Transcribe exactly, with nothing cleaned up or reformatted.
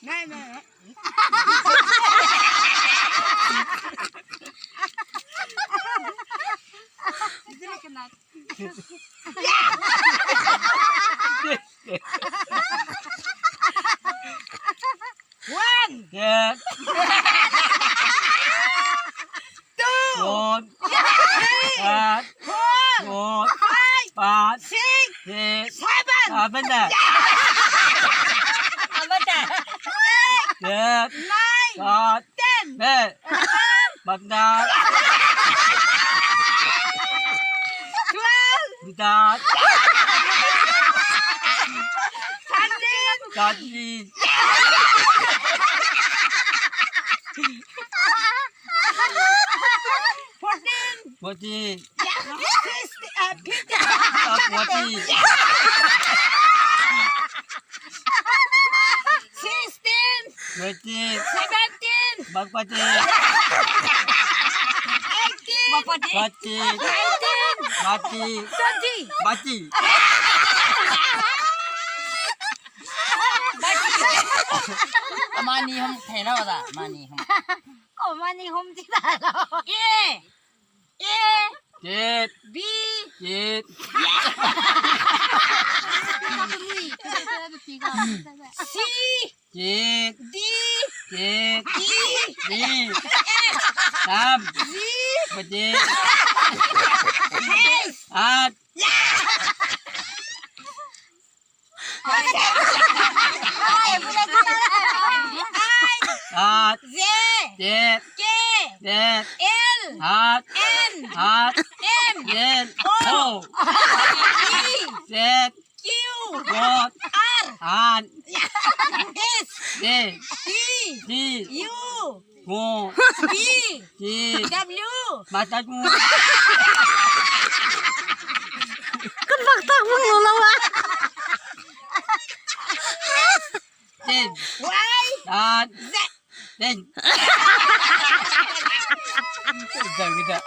Nai, nai. One. Good. Two. Good. Three. Bad. Four. Good. Five. Bad. Six. Six. Seven. Seven da. Eight. Good. Nine. Bad. Ten. Good. Eleven. Bad da. Twelve. Bad da. Thirteen. Thirteen. Fourteen. Fourteen. Sixteen. Uh, fifteen. Uh, fourteen. Sixteen. Twenty. Seventeen. Bakpati. Eighteen. Bakpati. Pati. Nineteen. Pati. Twenty. Pati. Mani hum thei lau da, mani hum. Oh, mani hum ti da lau. A. A. Tit. B. Tit. C. Tit. D. Tit. E. E. F. Tam. G. Bati. H. At. At. J. Jet. K. Jet. L. At. N. At. M. N. O. O. P. Jet. Q. Got. R. An. S. De. T. T. U. Gu. V. Ti. W. Matatu. Kan bak tak bung lo lau a. Tin. Y. Tan. Z. Tin. Zang kita.